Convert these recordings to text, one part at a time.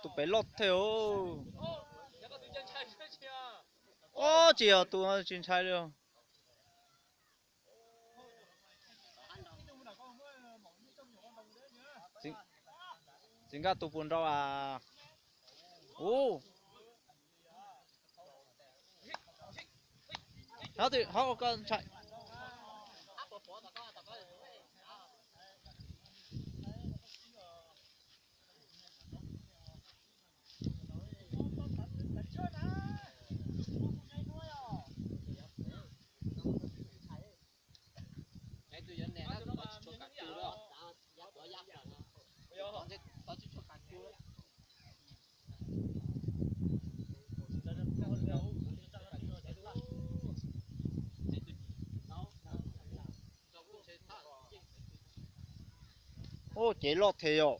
Tus pem loj thiab. Ob, tsis yog tus tsis ntshai li. Txiv Nkaj tus puas nrau as? Ub. Hov, koj ntshai. Ub, cev loj thiab yom.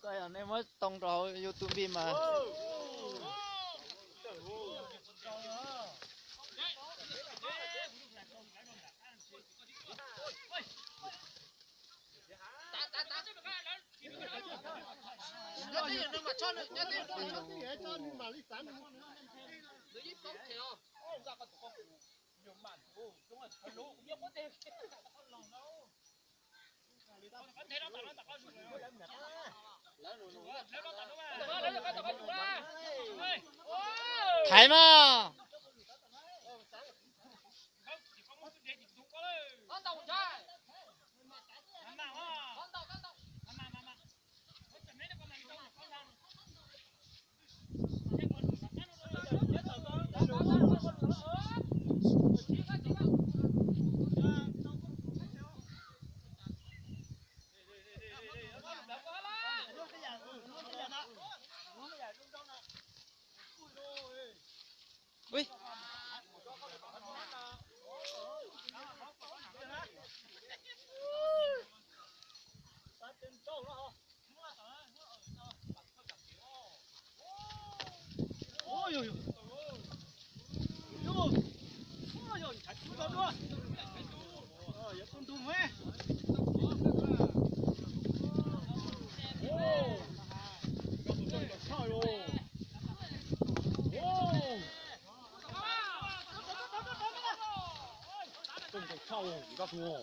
Koj yog nej muab too rau hauv YouTube mas. Thaiv mas.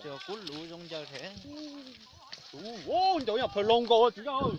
Cov kub luv zoo ncaws thiab. Ncaws yam phaws los nkaus tsis yog.